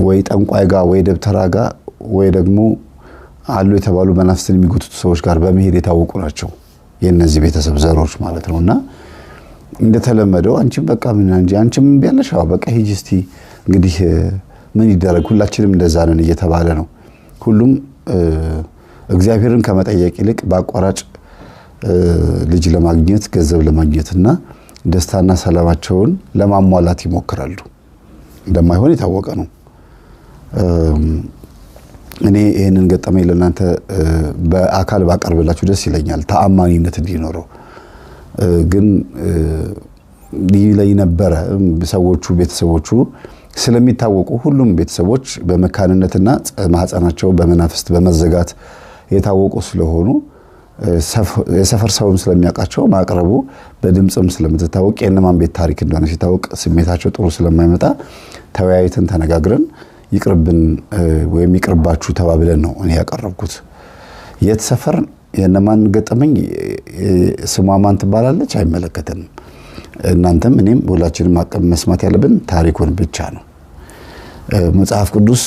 ወይ ጠንቋይ ጋር ወይ ደብተራ ጋር ወይ ደግሞ አሉ የተባሉ መናፍስትን የሚጎትቱ ሰዎች ጋር በመሄድ የታወቁ ናቸው የእነዚህ ቤተሰብ ዘሮች ማለት ነው። እና እንደተለመደው አንቺም በቃ ምን እንጂ አንቺም እምቢ አለሽ፣ አዎ በቃ ሂጂ እስቲ እንግዲህ ምን ይደረግ ሁላችንም እንደዛ ነን እየተባለ ነው። ሁሉም እግዚአብሔርን ከመጠየቅ ይልቅ በአቋራጭ ልጅ ለማግኘት፣ ገንዘብ ለማግኘትና ደስታና ሰላማቸውን ለማሟላት ይሞክራሉ። እንደማይሆን የታወቀ ነው። እኔ ይህንን ገጠመኝ ለእናንተ በአካል ባቀርብላችሁ ደስ ይለኛል፣ ተአማኒነት እንዲኖረው። ግን ይለይ ነበረ። ሰዎቹ ቤተሰቦቹ ስለሚታወቁ ሁሉም ቤተሰቦች በመካንነትና ማህፀናቸው በመናፍስት በመዘጋት የታወቁ ስለሆኑ የሰፈር ሰውም ስለሚያውቃቸው ማቅረቡ በድምፅም ስለምትታወቅ የእነማን ቤት ታሪክ እንደሆነ ሲታወቅ ስሜታቸው ጥሩ ስለማይመጣ ተወያይተን ተነጋግረን ይቅርብን ወይም ይቅርባችሁ ተባብለን ነው እኔ ያቀረብኩት። የት ሰፈር የእነማን ገጠመኝ ስሟ ማን ትባላለች አይመለከተንም። እናንተም እኔም ሁላችንም መስማት ያለብን ታሪኩን ብቻ ነው። መጽሐፍ ቅዱስ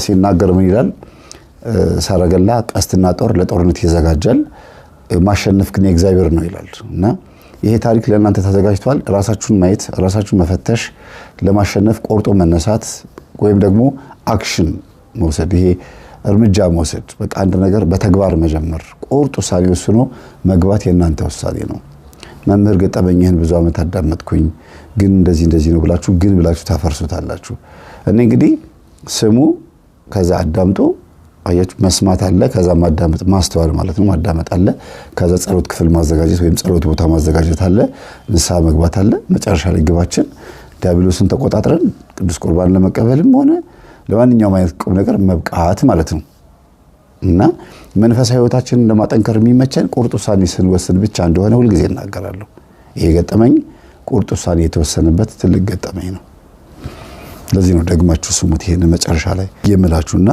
ሲናገር ምን ይላል? ሰረገላ፣ ቀስትና ጦር ለጦርነት ይዘጋጃል፣ ማሸነፍ ግን የእግዚአብሔር ነው ይላል። እና ይሄ ታሪክ ለእናንተ ተዘጋጅቷል። ራሳችሁን ማየት፣ ራሳችሁን መፈተሽ፣ ለማሸነፍ ቆርጦ መነሳት ወይም ደግሞ action መውሰድ፣ ይሄ እርምጃ መውሰድ፣ በቃ አንድ ነገር በተግባር መጀመር፣ ቁርጥ ውሳኔ ወስኖ መግባት የእናንተ ውሳኔ ነው። መምህር ገጠመኝህን ብዙ ዓመት አዳመጥኩኝ፣ ግን እንደዚህ እንደዚህ ነው ብላችሁ ግን ብላችሁ ታፈርሱታላችሁ። እኔ እንግዲህ ስሙ፣ ከዛ አዳምጡ። አያችሁ፣ መስማት አለ፣ ከዛ ማዳመጥ ማስተዋል ማለት ነው። ማዳመጥ አለ፣ ከዛ ጸሎት ክፍል ማዘጋጀት ወይም ጸሎት ቦታ ማዘጋጀት አለ፣ ንስሐ መግባት አለ። መጨረሻ ላይ ግባችን ዲያብሎስን ተቆጣጥረን ቅዱስ ቁርባን ለመቀበልም ሆነ ለማንኛውም አይነት ቁም ነገር መብቃት ማለት ነው። እና መንፈሳዊ ሕይወታችንን ለማጠንከር የሚመቸን ቁርጥ ውሳኔ ስንወስን ብቻ እንደሆነ ሁልጊዜ እናገራለሁ። ይሄ ገጠመኝ ቁርጥ ውሳኔ የተወሰነበት ትልቅ ገጠመኝ ነው። ለዚህ ነው ደግማችሁ ስሙት ይሄን መጨረሻ ላይ የምላችሁና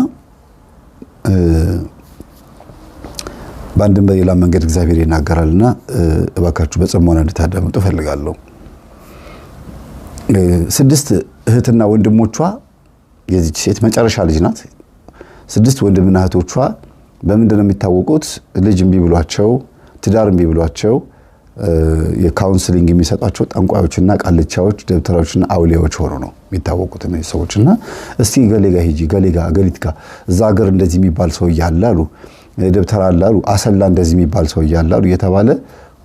በአንድም በሌላ መንገድ እግዚአብሔር ይናገራልና እባካችሁ በጽሞና እንድታዳምጡ እፈልጋለሁ። 6 እህትና ወንድሞቿ፣ የዚች ሴት መጨረሻ ልጅ ናት። 6 ወንድምና እህቶቿ በምንድን ነው የሚታወቁት? ልጅ እምቢ ብሏቸው፣ ትዳር እምቢ ብሏቸው የ counseling የሚሰጧቸው ጠንቋዮችና ቃልቻዎች፣ ደብተራዎችና አውሊያዎች ሆኖ ነው የሚታወቁት እነዚህ ሰዎችና እስቲ ገሌ ጋ ሂጂ፣ ገሌ ጋ፣ ገሊት ጋ፣ እዛ ሀገር እንደዚህ የሚባል ሰው እያለ አሉ፣ ደብተራ አለ አሉ፣ አሰላ እንደዚህ የሚባል ሰው እያለ አሉ እየተባለ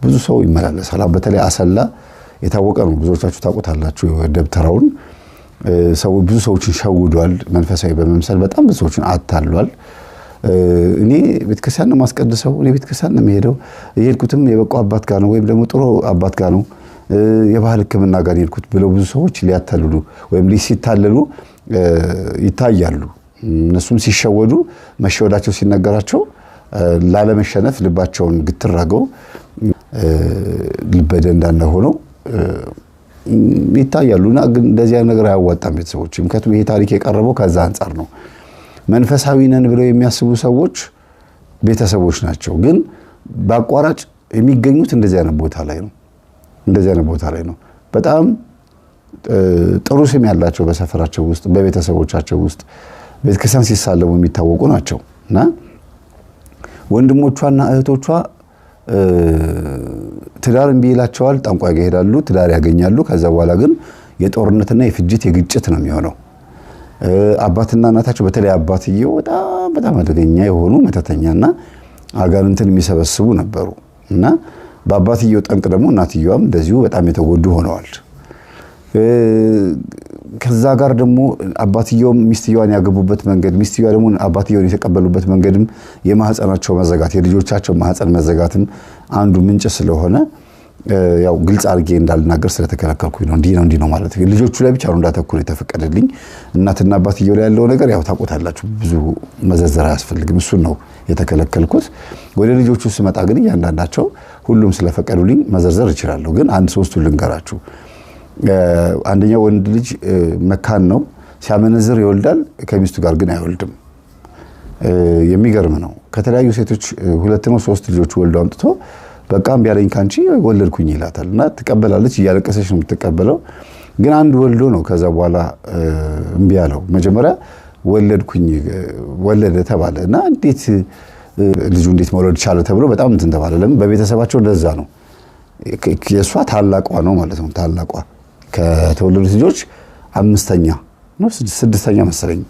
ብዙ ሰው ይመላለሳል። በተለይ አሰላ የታወቀ ነው፣ ብዙዎቻችሁ ታውቁታላችሁ። ደብተራውን ሰው ብዙ ሰዎችን ሸውዷል። መንፈሳዊ በመምሰል በጣም ብዙ ሰዎችን አታሏል። እኔ ቤተክርስቲያን ነው የማስቀድሰው፣ እኔ ቤተክርስቲያን ነው የምሄደው፣ የሄድኩትም የበቁ አባት ጋር ነው ወይም ደግሞ ጥሩ አባት ጋር ነው፣ የባህል ሕክምና ጋር የሄድኩት ብለው ብዙ ሰዎች ሊያታልሉ ወይም ሲታለሉ ይታያሉ። እነሱም ሲሸወዱ መሸወዳቸው ሲነገራቸው ላለመሸነፍ ልባቸውን ግትር አድርገው ልበ ደንዳና ሆነው ይታያሉ። እና ግን እንደዚያ ነገር አያዋጣም ቤተሰቦች። ምክንያቱም ይሄ ታሪክ የቀረበው ከዛ አንጻር ነው። መንፈሳዊ ነን ብለው የሚያስቡ ሰዎች ቤተሰቦች ናቸው። ግን በአቋራጭ የሚገኙት እንደዚህ አይነት ቦታ ላይ ነው። እንደዚህ አይነት ቦታ ላይ ነው። በጣም ጥሩ ስም ያላቸው በሰፈራቸው ውስጥ፣ በቤተሰቦቻቸው ውስጥ ቤተክርስቲያን ሲሳለሙ የሚታወቁ ናቸው። እና ወንድሞቿና እህቶቿ ትዳር እምቢ ይላቸዋል፣ ጠንቋይ ጋር ይሄዳሉ፣ ትዳር ያገኛሉ። ከዛ በኋላ ግን የጦርነትና የፍጅት የግጭት ነው የሚሆነው። አባትና እናታቸው፣ በተለይ አባትየው በጣም በጣም አደገኛ የሆኑ መተተኛና አጋንንትን የሚሰበስቡ ነበሩ። እና በአባትየው ጠንቅ ደግሞ እናትየዋም እንደዚሁ በጣም የተጎዱ ሆነዋል። ከዛ ጋር ደግሞ አባትየውም ሚስትየዋን ያገቡበት መንገድ፣ ሚስትየዋ ደግሞ አባትየውን የተቀበሉበት መንገድም የማህፀናቸው መዘጋት፣ የልጆቻቸው ማህፀን መዘጋትም አንዱ ምንጭ ስለሆነ ያው ግልጽ አድርጌ እንዳልናገር ስለተከለከልኩኝ ነው። እንዲህ ነው እንዲህ ነው ማለት ልጆቹ ላይ ብቻ ነው እንዳተኩር የተፈቀደልኝ። እናትና አባትየው ላይ ያለው ነገር ያው ታውቁታላችሁ፣ ብዙ መዘርዘር አያስፈልግም። እሱን ነው የተከለከልኩት። ወደ ልጆቹ ስመጣ ግን እያንዳንዳቸው ሁሉም ስለፈቀዱልኝ መዘርዘር እችላለሁ። ግን አንድ ሶስቱን ልንገራችሁ። አንደኛው ወንድ ልጅ መካን ነው። ሲያመነዝር ይወልዳል፣ ከሚስቱ ጋር ግን አይወልድም። የሚገርም ነው። ከተለያዩ ሴቶች 2 ነው 3 ልጆች ወልዶ አምጥቶ በቃ እምቢ አለኝ ካንቺ ወለድኩኝ ይላታል። እና ትቀበላለች፣ እያለቀሰች ነው የምትቀበለው። ግን አንድ ወልዶ ነው ከዛ በኋላ እምቢ አለው። መጀመሪያ ወለድኩኝ ወለደ ተባለ እና እንዴት ልጁ እንዴት መውለድ ቻለ ተብሎ በጣም እንትን ተባለ። ለምን በቤተሰባቸው እንደዛ ነው። የእሷ ታላቋ ነው ማለት ነው። ታላቋ ከተወለዱት ልጆች 5ኛ ነው 6ኛ መሰለኝ።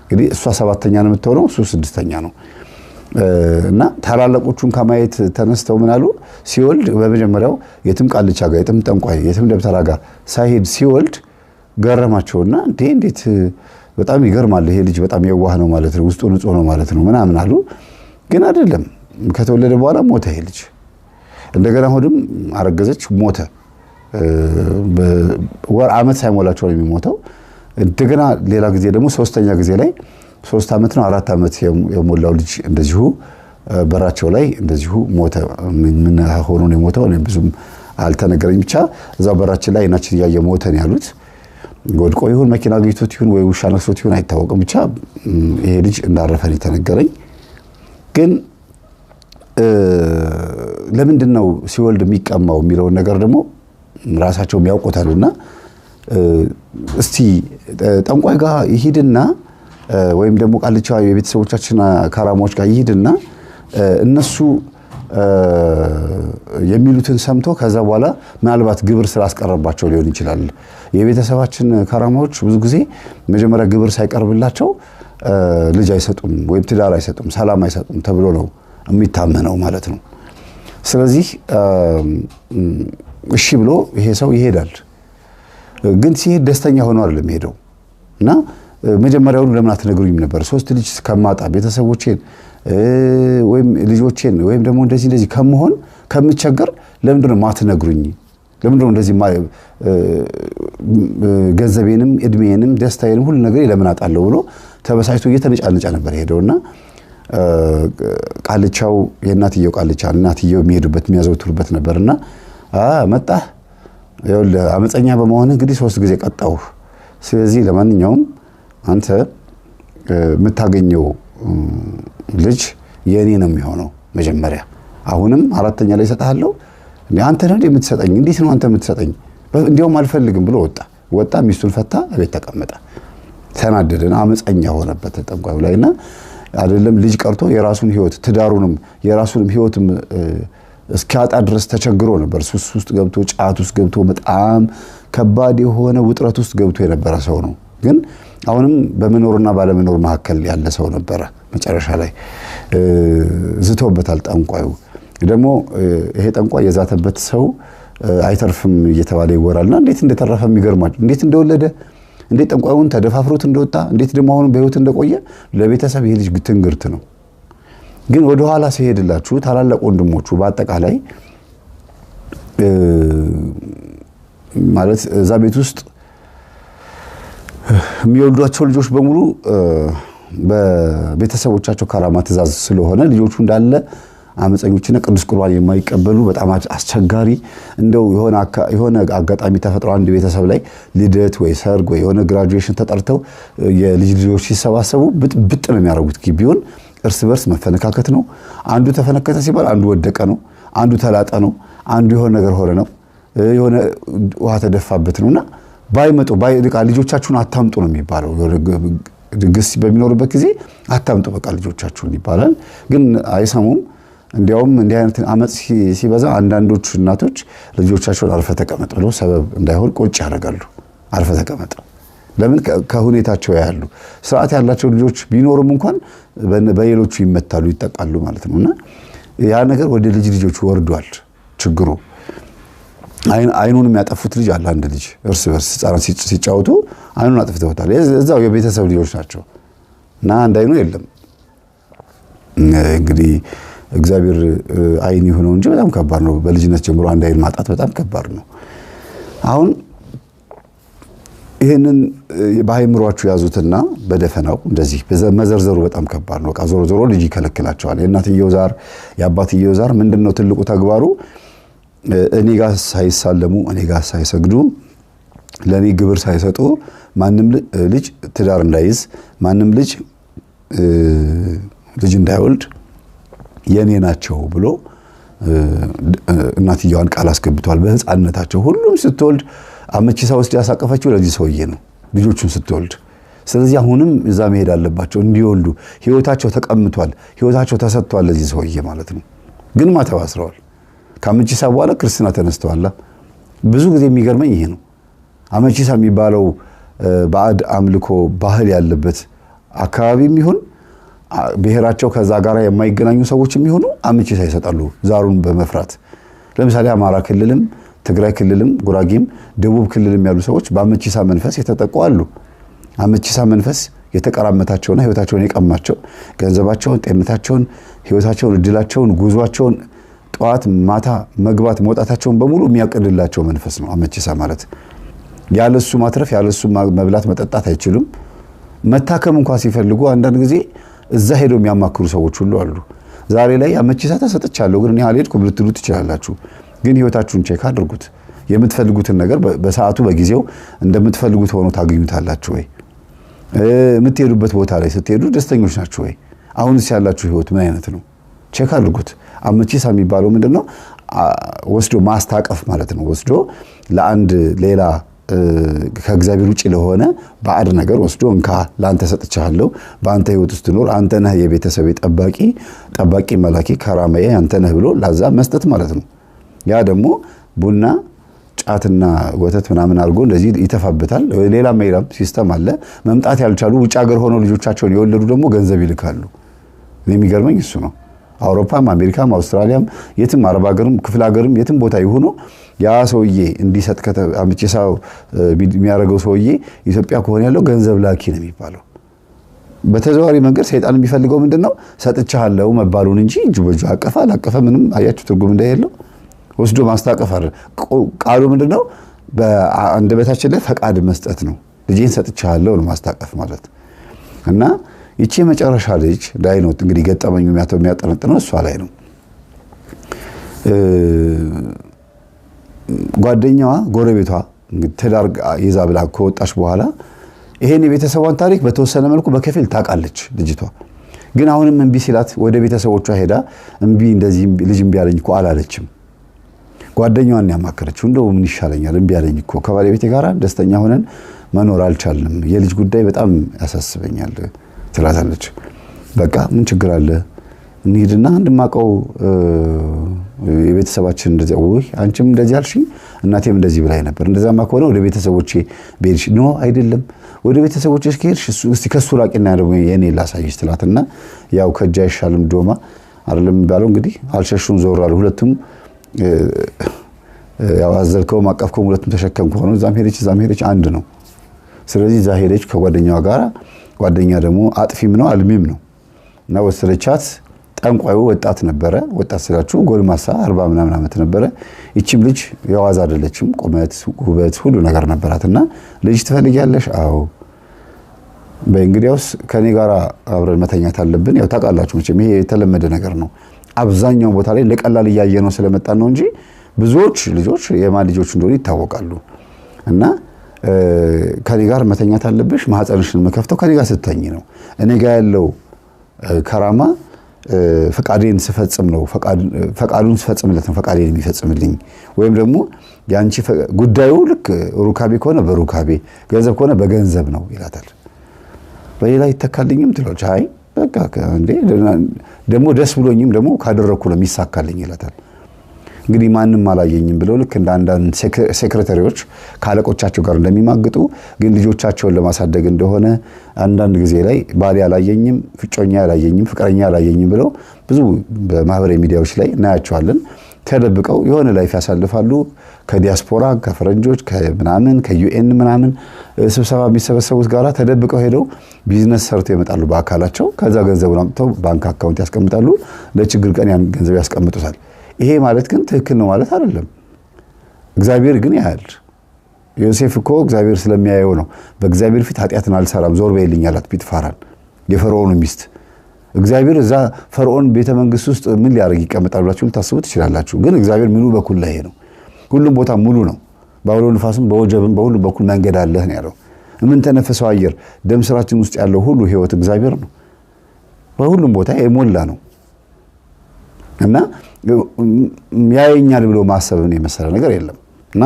እንግዲህ እሷ 7ኛ ነው የምትሆነው፣ እሱ 6ኛ ነው። እና ታላላቆቹን ከማየት ተነስተው ምን አሉ? ሲወልድ በመጀመሪያው የትም ቃልቻ ጋር የትም ጠንቋይ የትም ደብተራ ጋር ሳይሄድ ሲወልድ ገረማቸውና እንዴ እንዴት በጣም ይገርማል፣ ይሄ ልጅ በጣም የዋህ ነው ማለት ነው፣ ውስጡ ንጹህ ነው ማለት ነው ምናምን አሉ። ግን አይደለም፣ ከተወለደ በኋላ ሞተ ይሄ ልጅ። እንደገና ሆድም አረገዘች፣ ሞተ። ወር ዓመት ሳይሞላቸው ነው የሚሞተው። እንደገና ሌላ ጊዜ ደግሞ 3ኛ ጊዜ ላይ 3 ዓመት ነው 4 ዓመት የሞላው ልጅ እንደዚሁ በራቸው ላይ እንደዚሁ ሞተ። ምን ሆኖ ነው የሞተው እኔ ብዙም አልተነገረኝ። ብቻ እዛው በራችን ላይ አይናችን እያየ ሞተ ነው ያሉት። ወድቆ ይሁን መኪና ገጭቶት ይሁን ወይ ውሻ ነክሶት ይሁን አይታወቅም። ብቻ ይሄ ልጅ እንዳረፈ ነው የተነገረኝ። ግን ለምንድን ነው ሲወልድ የሚቀማው የሚለውን ነገር ደግሞ ራሳቸው ያውቁታልና እስቲ ጠንቋይ ጋር ይሂድና ወይም ደግሞ ቃልቻ የቤተሰቦቻችን ካራማዎች ጋር ይሂድና እነሱ የሚሉትን ሰምቶ ከዛ በኋላ ምናልባት ግብር ስላስቀረባቸው ሊሆን ይችላል። የቤተሰባችን ካራማዎች ብዙ ጊዜ መጀመሪያ ግብር ሳይቀርብላቸው ልጅ አይሰጡም ወይም ትዳር አይሰጡም፣ ሰላም አይሰጡም ተብሎ ነው የሚታመነው ማለት ነው። ስለዚህ እሺ ብሎ ይሄ ሰው ይሄዳል። ግን ሲሄድ ደስተኛ ሆኖ አይደለም የሄደው። እና መጀመሪያውኑ ለምን አትነግሩኝም ነበር? 3 ልጅ ከማጣ ቤተሰቦቼን ወይም ልጆቼን ወይም ደግሞ እንደዚህ እንደዚህ ከመሆን ከምቸገር ለምንድን ነው ማትነግሩኝ? ለምንድን ነው እንደዚህ ገንዘቤንም እድሜንም ደስታዬንም ሁሉ ነገር ለምን አጣለሁ ብሎ ተበሳጭቶ እየተነጫነጨ ነበር የሄደውና ቃልቻው የእናትየው ቃልቻ እናትየው የሚሄዱበት የሚያዘወትሩበት ነበርና መጣህ ይኸውልህ አመፀኛ በመሆንህ እንግዲህ 3 ጊዜ ቀጣሁህ። ስለዚህ ለማንኛውም አንተ የምታገኘው ልጅ የኔ ነው የሚሆነው መጀመሪያ። አሁንም 4ኛ ላይ እሰጥሃለሁ። አንተ ነህ የምትሰጠኝ? እንዴት ነው አንተ የምትሰጠኝ? እንዲያውም አልፈልግም ብሎ ወጣ። ወጣ፣ ሚስቱን ፈታ፣ ቤት ተቀመጠ። ተናደደና አመፀኛ ሆነበት ጠንቋዩ ላይና አይደለም ልጅ ቀርቶ የራሱን ህይወት ትዳሩንም የራሱንም ህይወትም እስኪያጣ ድረስ ተቸግሮ ነበር። ሱስ ውስጥ ገብቶ ጫት ውስጥ ገብቶ በጣም ከባድ የሆነ ውጥረት ውስጥ ገብቶ የነበረ ሰው ነው። ግን አሁንም በመኖርና ባለመኖር መካከል ያለ ሰው ነበረ። መጨረሻ ላይ ዝቶበታል ጠንቋዩ። ደግሞ ይሄ ጠንቋይ የዛተበት ሰው አይተርፍም እየተባለ ይወራልና እንዴት እንደተረፈ የሚገርማችሁ፣ እንዴት እንደወለደ፣ እንዴት ጠንቋዩን ተደፋፍሮት እንደወጣ፣ እንዴት ደግሞ አሁንም በህይወት እንደቆየ ለቤተሰብ ይሄ ልጅ ትንግርት ነው። ግን ወደ ኋላ ሲሄድላችሁ ታላላቅ ወንድሞቹ በአጠቃላይ ማለት እዛ ቤት ውስጥ የሚወልዷቸው ልጆች በሙሉ በቤተሰቦቻቸው ካራማ ትእዛዝ ስለሆነ ልጆቹ እንዳለ አመፀኞችና ቅዱስ ቁርባን የማይቀበሉ በጣም አስቸጋሪ እንደው የሆነ አጋጣሚ ተፈጥሮ አንድ ቤተሰብ ላይ ልደት ወይ ሰርግ ወይ የሆነ graduation ተጠርተው የልጅ ልጆች ሲሰባሰቡ ብጥብጥ ነው የሚያደርጉት ግቢውን። እርስ በርስ መፈነካከት ነው። አንዱ ተፈነከተ ሲባል አንዱ ወደቀ ነው፣ አንዱ ተላጠ ነው፣ አንዱ የሆነ ነገር ሆነ ነው፣ የሆነ ውሃ ተደፋበት ነውና ባይመጡ ልጆቻችሁን አታምጡ ነው የሚባለው። ድግስ በሚኖርበት ጊዜ አታምጡ በቃ ልጆቻችሁን ይባላል። ግን አይሰሙም። እንዲያውም እንዲህ አይነት አመጽ ሲበዛ አንዳንዶቹ እናቶች ልጆቻቸውን አርፈህ ተቀመጥ ብለው ሰበብ እንዳይሆን ቁጭ ያደርጋሉ። አርፈህ ተቀመጥ። ለምን? ከሁኔታቸው ያሉ ስርዓት ያላቸው ልጆች ቢኖሩም እንኳን በሌሎቹ ይመታሉ፣ ይጠቃሉ ማለት ነውና ያ ነገር ወደ ልጅ ልጆቹ ወርዷል ችግሩ። አይኑን የሚያጠፉት ልጅ አለ። አንድ ልጅ እርስ በርስ ህፃናት ሲጫወቱ አይኑን አጥፍተውታል። እዛው የቤተሰብ ልጆች ናቸው እና አንድ አይኑ የለም። እንግዲህ እግዚአብሔር አይን ይሁነው እንጂ በጣም ከባድ ነው። በልጅነት ጀምሮ አንድ አይን ማጣት በጣም ከባድ ነው። አሁን ይሄንን በአይምሯችሁ ያዙትና በደፈናው እንደዚህ መዘርዘሩ በጣም ከባድ ነው። በቃ ዞሮ ዞሮ ልጅ ይከለክላቸዋል። የእናትየው ዛር የአባትየው ዛር ምንድነው ትልቁ ተግባሩ? እኔ ጋር ሳይሳለሙ እኔ ጋር ሳይሰግዱ ለኔ ግብር ሳይሰጡ ማንም ልጅ ትዳር እንዳይዝ፣ ማንም ልጅ ልጅ እንዳይወልድ የኔ ናቸው ብሎ እናትየዋን ቃል አስገብቷል። በህፃንነታቸው ሁሉም ስትወልድ አመቺሳ ውስጥ ያሳቀፈችው ለዚህ ሰውዬ ነው ልጆቹን ስትወልድ። ስለዚህ አሁንም እዛ መሄድ አለባቸው እንዲወልዱ። ህይወታቸው ተቀምቷል፣ ህይወታቸው ተሰጥቷል ለዚህ ሰውዬ ማለት ነው። ግን ማተብ አስረዋል። ከአመቺሳ በኋላ ክርስትና ተነስተዋል። ብዙ ጊዜ የሚገርመኝ ይሄ ነው። አመቺሳ የሚባለው ባዕድ አምልኮ ባህል ያለበት አካባቢ የሚሆን ብሔራቸው ከዛ ጋር የማይገናኙ ሰዎች የሚሆኑ አመቺሳ ይሰጣሉ ዛሩን በመፍራት። ለምሳሌ አማራ ክልልም ትግራይ ክልልም ጉራጌም ደቡብ ክልልም ያሉ ሰዎች በአመቺሳ መንፈስ የተጠቁ አሉ። አመቺሳ መንፈስ የተቀራመታቸውና ህይወታቸውን የቀማቸው ገንዘባቸውን፣ ጤንነታቸውን፣ ህይወታቸውን፣ እድላቸውን፣ ጉዟቸውን ጠዋት ማታ መግባት መውጣታቸውን በሙሉ የሚያቅድላቸው መንፈስ ነው አመቺሳ ማለት። ያለሱ ማትረፍ ያለሱ መብላት መጠጣት አይችሉም። መታከም እንኳን ሲፈልጉ አንዳንድ ጊዜ እዛ ሄደው የሚያማክሩ ሰዎች ሁሉ አሉ። ዛሬ ላይ አመቺሳ ተሰጥቻለሁ ግን እኔ አልሄድኩም ልትሉ ትችላላችሁ። ግን ህይወታችሁን check አድርጉት። የምትፈልጉትን ነገር በሰዓቱ በጊዜው እንደምትፈልጉት ሆኖ ታገኙታላችሁ ወይ? የምትሄዱበት ቦታ ላይ ስትሄዱ ደስተኞች ናችሁ ወይ? አሁንስ ያላችሁ ህይወት ምን አይነት ነው? Check አድርጉት። አመቺሳ የሚባለው ምንድነው? ወስዶ ማስታቀፍ ማለት ነው። ወስዶ ለአንድ ሌላ ከእግዚአብሔር ውጭ ለሆነ ባዕድ ነገር ወስዶ እንካ ለአንተ ሰጥቻለሁ፣ በአንተ ህይወት ውስጥ ኖር፣ አንተ ነህ የቤተሰቤ ጠባቂ፣ ጠባቂ መላኪ ከራማዬ አንተ ነህ ብሎ ላዛ መስጠት ማለት ነው። ያ ደግሞ ቡና ጫትና ወተት ምናምን አድርጎ እንደዚህ ይተፋበታል። ሌላም ሌላም system አለ። መምጣት ያልቻሉ ውጭ ሀገር ሆነው ልጆቻቸውን የወለዱ ደግሞ ገንዘብ ይልካሉ። የሚገርመኝ እሱ ነው። አውሮፓም አሜሪካም አውስትራሊያም የትም አረብ ሀገርም ክፍለ ሀገርም የትም ቦታ ይሁኑ ያ ሰውዬ እንዲሰጥ አመቺሳው የሚያደርገው ሰውዬ ኢትዮጵያ ከሆነ ያለው ገንዘብ ላኪ ነው የሚባለው። በተዘዋዋሪ መንገድ ሰይጣን የሚፈልገው ምንድነው? ሰጥቻለሁ መባሉን እንጂ እጁ በእጁ አቀፈ አላቀፈ ምንም አያችሁ ትርጉም እንደሌለው ወስዶ ማስታቀፍ አይደል። ቃሉ ምንድነው? በአንደበታችን ላይ ፈቃድ መስጠት ነው። ልጄን ሰጥቻለሁ ነው ማስታቀፍ ማለት። እና ይቺ የመጨረሻ ልጅ ላይ ነው እንግዲህ ገጠመኙ የሚያጠነጥነው እሷ ላይ ነው። ጓደኛዋ ጎረቤቷ እንግዲህ ትዳር ይዛ ብላ ከወጣች በኋላ ይሄን የቤተሰቧን ታሪክ በተወሰነ መልኩ በከፊል ታውቃለች ልጅቷ። ግን አሁንም እምቢ ሲላት ወደ ቤተሰቦቿ ሄዳ እምቢ እንደዚህ ልጅ እምቢ አለኝ እኮ አላለችም። ጓደኛዋን ያማከረችው እንደው ምን ይሻለኛል እምቢ አለኝ እኮ ከባለቤቴ ጋር ደስተኛ ሆነን መኖር አልቻልንም፣ የልጅ ጉዳይ በጣም ያሳስበኛል ትላታለች። በቃ ምን ችግር አለ እንሂድና እንድማቀው የቤተሰባችን እንደዚህ ወይ አንቺም እንደዚህ አልሽኝ እናቴም እንደዚህ ብላኝ ነበር፣ እንደዛማ ከሆነ ወደ ቤተሰቦቼ ብሄድሽ no አይደለም ወደ ቤተሰቦቼ ከሄድሽ እስቲ ከሱ ራቂና ደግሞ የኔ ላሳይሽ ትላትና ያው ከእጅ አይሻልም ዶማ አይደለም የሚባለው እንግዲህ አልሸሹም ዞር አሉ ሁለቱም። ያው አዘልከውም አቀፍከውም ሁለቱም ተሸከምከው ነው። እዛም ሄደች እዛም ሄደች አንድ ነው። ስለዚህ እዛ ሄደች ከጓደኛዋ ጋር። ጓደኛ ደግሞ አጥፊም ነው አልሚም ነው እና ወሰደቻት። ጠንቋዩ ወጣት ነበረ። ወጣት ስላችሁ ጎልማሳ 40 ምናምን ዓመት ነበረ። ይቺም ልጅ የዋዛ አይደለችም። ቁመት፣ ውበት ሁሉ ነገር ነበራትና ልጅ ትፈልጊያለሽ? አዎ። በእንግዲያውስ ከኔ ጋር አብረን መተኛት አለብን። ያው ታውቃላችሁ መቼም ይሄ የተለመደ ነገር ነው። አብዛኛው ቦታ ላይ ለቀላል እያየ ነው ስለመጣን ነው እንጂ ብዙዎች ልጆች የማን ልጆች እንደሆኑ ይታወቃሉ። እና ከኔ ጋር መተኛት አለብሽ፣ ማህፀንሽን መከፍተው ከኔ ጋር ስተኝ ነው። እኔ ጋር ያለው ከራማ ፈቃዴን ስፈጽም ነው፣ ፈቃዱን ስፈጽምለት ነው ፈቃዴን የሚፈጽምልኝ። ወይም ደግሞ ያንቺ ጉዳዩ ልክ ሩካቤ ከሆነ በሩካቤ ገንዘብ ከሆነ በገንዘብ ነው ይላታል። በሌላ ይተካልኝም ትላለች። አይ በቃ እንዴ ደግሞ ደስ ብሎኝም ደግሞ ካደረኩ ነው የሚሳካልኝ ይላታል። እንግዲህ ማንም አላየኝም ብለው ልክ እንደ አንዳንድ secretary ዎች ካለቆቻቸው ጋር እንደሚማግጡ ግን ልጆቻቸውን ለማሳደግ እንደሆነ አንዳንድ ጊዜ ላይ ባሌ አላየኝም፣ ፍጮኛ አላየኝም፣ ፍቅረኛ አላየኝም ብለው ብዙ በማህበራዊ ሚዲያዎች ላይ እናያቸዋለን። ተደብቀው የሆነ life ያሳልፋሉ። ከዲያስፖራ ከፈረንጆች ከምናምን ከ UN ምናምን ስብሰባ የሚሰበሰቡት ጋራ ተደብቀው ሄደው ቢዝነስ ሰርተው ይመጣሉ በአካላቸው። ከዛ ገንዘቡን አምጥተው ባንክ account ያስቀምጣሉ። ለችግር ቀን ያን ገንዘብ ያስቀምጡታል። ይሄ ማለት ግን ትክክል ነው ማለት አይደለም። እግዚአብሔር ግን ያያል። ዮሴፍ እኮ እግዚአብሔር ስለሚያየው ነው በእግዚአብሔር ፊት ኃጢአትን አልሰራም ዞር በይልኝ አላት ጲጥፋራን የፈርዖኑ ሚስት። እግዚአብሔር እዛ ፈርዖን ቤተ መንግስት ውስጥ ምን ሊያደርግ ይቀመጣል ብላችሁ ልታስቡ ትችላላችሁ። ግን እግዚአብሔር ምሉ በኩል ላይ ነው። ሁሉም ቦታ ሙሉ ነው። በአውሎ ንፋስም በወጀብም በሁሉም በኩል መንገድ አለህ ነው ያለው። የምንተነፍሰው አየር ደም ስራችን ውስጥ ያለው ሁሉ ህይወት እግዚአብሔር ነው። በሁሉም ቦታ የሞላ ነው እና ያየኛል ብሎ ማሰብን የመሰለ ነገር የለም። እና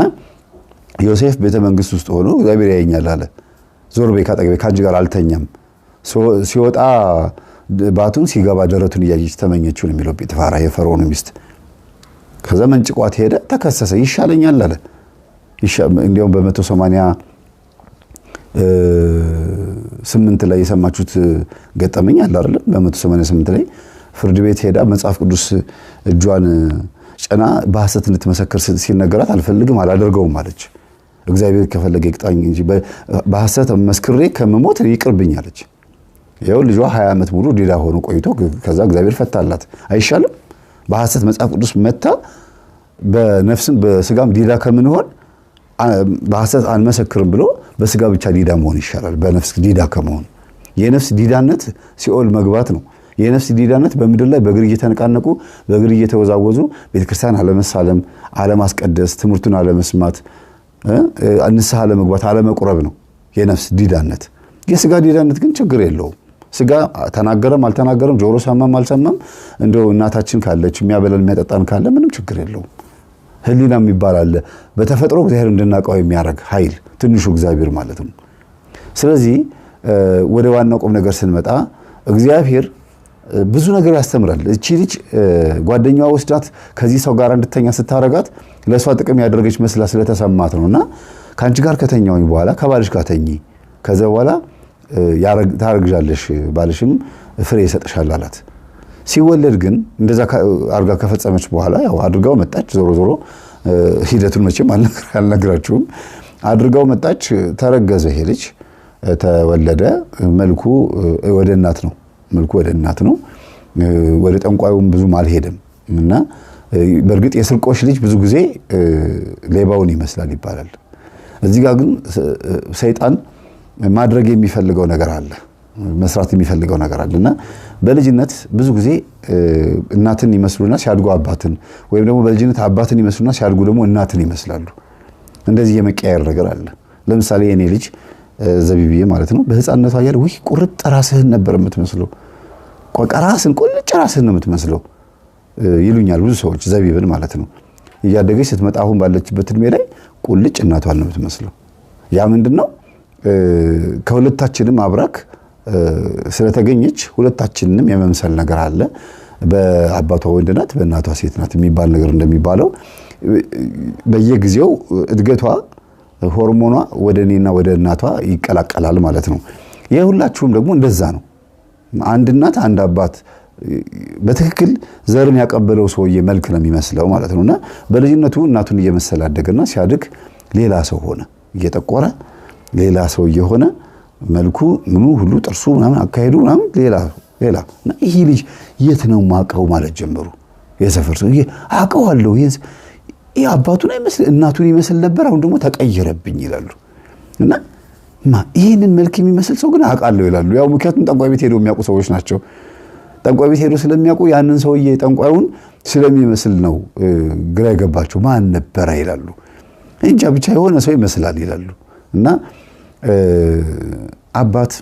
ዮሴፍ ቤተ መንግስት ውስጥ ሆኖ እግዚአብሔር ያየኛል አለ። ዞር በይ ካጠገቤ፣ ከአንቺ ጋር አልተኛም። ሲወጣ ባቱን ሲገባ ደረቱን እያየች ተመኘችው ነው የሚለው ጲጥፋራ የፈርዖን ሚስት። ከዛ መንጭቋት ሄደ፣ ተከሰሰ። ይሻለኛል አለ። እንዲያውም በ188 ላይ የሰማችሁት ገጠመኝ አለ አይደለም? በ188 ላይ ፍርድ ቤት ሄዳ መጽሐፍ ቅዱስ እጇን ጭና በሐሰት እንድትመሰክር ሲነገራት አልፈልግም፣ አላደርገውም አለች። እግዚአብሔር ከፈለገ ይቅጣኝ እንጂ በሐሰት መስክሬ ከምሞት ይቅርብኝ አለች። ይኸው ልጇ 20 ዓመት ሙሉ ዲዳ ሆኖ ቆይቶ ከዛ እግዚአብሔር ፈታላት። አይሻልም? በሐሰት መጽሐፍ ቅዱስ መታ በነፍስም በስጋም ዲዳ ከምንሆን በሐሰት አንመሰክርም ብሎ በስጋ ብቻ ዲዳ መሆን ይሻላል፣ በነፍስ ዲዳ ከመሆን። የነፍስ ዲዳነት ሲኦል መግባት ነው። የነፍስ ዲዳነት በምድር ላይ በእግር እየተነቃነቁ በእግር እየተወዛወዙ ቤተክርስቲያን አለመሳለም፣ አለማስቀደስ፣ ትምህርቱን አለመስማት፣ ንስሐ አለመግባት፣ አለመቁረብ ነው የነፍስ ዲዳነት። የስጋ ዲዳነት ግን ችግር የለውም። ስጋ ተናገረም አልተናገረም፣ ጆሮ ሰማም አልሰማም፣ እንደው እናታችን ካለች የሚያበላን የሚያጠጣን ካለ ምንም ችግር የለውም። ሕሊና የሚባል አለ። በተፈጥሮ እግዚአብሔር እንድናውቀው የሚያደርግ ኃይል ትንሹ እግዚአብሔር ማለት ነው። ስለዚህ ወደ ዋናው ቁም ነገር ስንመጣ እግዚአብሔር ብዙ ነገር ያስተምራል። እቺ ልጅ ጓደኛዋ ወስዳት ከዚህ ሰው ጋር እንድተኛ ስታረጋት ለእሷ ጥቅም ያደረገች መስላ ስለተሰማት ነውና ከአንቺ ጋር ከተኛውኝ በኋላ ከባልሽ ጋር ተኚ፣ ከዛ በኋላ ታረግዣለሽ፣ ባልሽም ፍሬ ይሰጥሻል አላት። ሲወለድ ግን እንደዛ አድርጋ ከፈጸመች በኋላ ያው አድርጋው መጣች። ዞሮ ዞሮ ሂደቱን መቼም አልነግራችሁም። አድርጋው መጣች፣ ተረገዘ። ይሄ ልጅ ተወለደ። መልኩ ወደ እናት ነው፣ መልኩ ወደ እናት ነው። ወደ ጠንቋዩም ብዙም አልሄደም እና በእርግጥ የስርቆሽ ልጅ ብዙ ጊዜ ሌባውን ይመስላል ይባላል። እዚህ ጋር ግን ሰይጣን ማድረግ የሚፈልገው ነገር አለ፣ መስራት የሚፈልገው ነገር አለ እና በልጅነት ብዙ ጊዜ እናትን ይመስሉና ሲያድጉ አባትን፣ ወይም ደግሞ በልጅነት አባትን ይመስሉና ሲያድጉ ደግሞ እናትን ይመስላሉ። እንደዚህ የመቀያየር ነገር አለ። ለምሳሌ የኔ ልጅ ዘቢብዬ ማለት ነው፣ በህፃንነቷ እያለ ውይ ቁርጥ ራስህን ነበር የምትመስለው፣ ራስን ቁልጭ ራስህን ነው የምትመስለው ይሉኛል ብዙ ሰዎች፣ ዘቢብን ማለት ነው። እያደገች ስትመጣ አሁን ባለችበት እድሜ ላይ ቁልጭ እናቷን ነው የምትመስለው። ያ ምንድነው? ከሁለታችንም አብራክ ስለተገኘች ሁለታችንንም የመምሰል ነገር አለ። በአባቷ ወንድ ናት፣ በእናቷ ሴት ናት የሚባል ነገር እንደሚባለው በየጊዜው እድገቷ ሆርሞኗ ወደ እኔና ወደ እናቷ ይቀላቀላል ማለት ነው። የሁላችሁም ደግሞ እንደዛ ነው። አንድ እናት አንድ አባት በትክክል ዘርን ያቀበለው ሰውዬ መልክ ነው የሚመስለው ማለት ነውና በልጅነቱ እናቱን እየመሰለ አደገና ሲያድግ ሌላ ሰው ሆነ። እየጠቆረ ሌላ ሰው እየሆነ መልኩ ምኑ ሁሉ ጥርሱ ምናምን አካሄዱ ምናምን ሌላ ሌላ እና ይሄ ልጅ የት ነው ማቀው ማለት ጀመሩ። የሰፈር ሰው አውቀዋለሁ፣ ይሄ አባቱን አይመስል እናቱን ይመስል ነበር፣ አሁን ደግሞ ተቀየረብኝ ይላሉ። እና ይሄንን መልክ የሚመስል ሰው ግን አውቃለሁ ይላሉ። ያው ምክንያቱም ጠንቋይ ቤት ሄደው የሚያውቁ ሰዎች ናቸው። ጠንቋይ ቤት ሄደው ስለሚያውቁ ያንን ሰውዬ ጠንቋዩን ስለሚመስል ነው ግራ የገባቸው። ማን ነበረ ይላሉ። እንጃ ብቻ የሆነ ሰው ይመስላል ይላሉ። እና አባት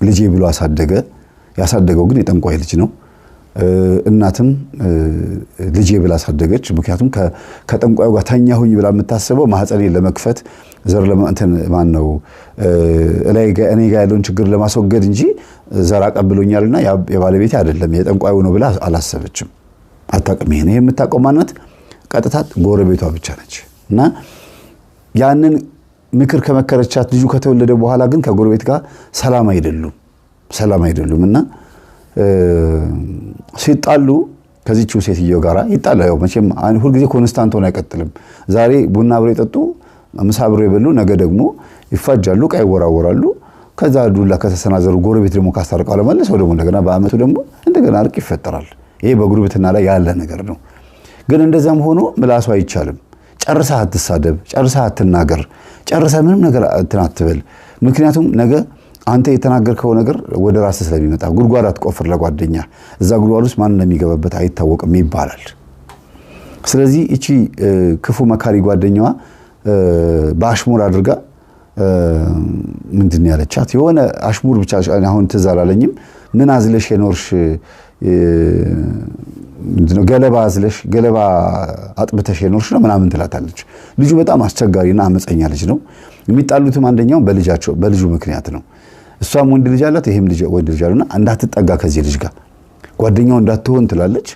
ልጄ ብሎ አሳደገ። ያሳደገው ግን የጠንቋይ ልጅ ነው። እናትም ልጄ ብላ አሳደገች። ምክንያቱም ከጠንቋዩ ጋር ተኛሁኝ ብላ የምታስበው ማህፀኔን ለመክፈት ዘር ለማንተን ማን ነው እኔ ጋር ያለውን ችግር ለማስወገድ እንጂ ዘር አቀብሎኛልና የባለቤቴ አይደለም የጠንቋዩ ነው ብላ አላሰበችም። አታውቅም። ይሄን የምታውቀው ማናት? ቀጥታ ጎረቤቷ ብቻ ነች። እና ያንን ምክር ከመከረቻት ልጁ ከተወለደ በኋላ ግን ከጎረቤት ጋር ሰላም አይደሉም፣ ሰላም አይደሉም። እና ሲጣሉ ከዚህችው ሴትዮ ጋር ይጣላ። ያው መቼም ሁልጊዜ constant ሆኖ አይቀጥልም። ዛሬ ቡና አብረው የጠጡ ምሳ አብረው የበሉ ነገ ደግሞ ይፋጃሉ፣ ዕቃ ይወራወራሉ። ከዛ ዱላ ከተሰናዘሩ ጎረቤት ደግሞ ካስታርቀው ለመልሰው ደግሞ እንደገና በአመቱ ደግሞ እንደገና እርቅ ይፈጠራል። ይሄ በጉርብትና ላይ ያለ ነገር ነው። ግን እንደዛም ሆኖ ምላሱ አይቻልም። ጨርሰህ አትሳደብ፣ ጨርሰህ አትናገር፣ ጨርሰህ ምንም ነገር እንትን አትበል። ምክንያቱም ነገ አንተ የተናገርከው ነገር ወደ ራስህ ስለሚመጣ ጉድጓድ አትቆፍር ለጓደኛ፣ እዛ ጉድጓድ ውስጥ ማን እንደሚገባበት አይታወቅም ይባላል። ስለዚህ እቺ ክፉ መካሪ ጓደኛዋ በአሽሙር አድርጋ ምንድን ያለቻት የሆነ አሽሙር ብቻ አሁን ትዝ አላለኝም። ምን አዝለሽ የኖርሽ ምንድነው ገለባ አዝለሽ ገለባ አጥብተሽ የኖርሽ ነው ምናምን ትላታለች። ልጁ በጣም አስቸጋሪና አመፀኛ ልጅ ነው። የሚጣሉትም አንደኛው በልጃቸው በልጁ ምክንያት ነው። እሷም ወንድ ልጅ አላት፣ ይሄም ልጅ ወንድ ልጅ አለና እንዳትጠጋ ከዚህ ልጅ ጋር ጓደኛው እንዳትሆን ትላለች።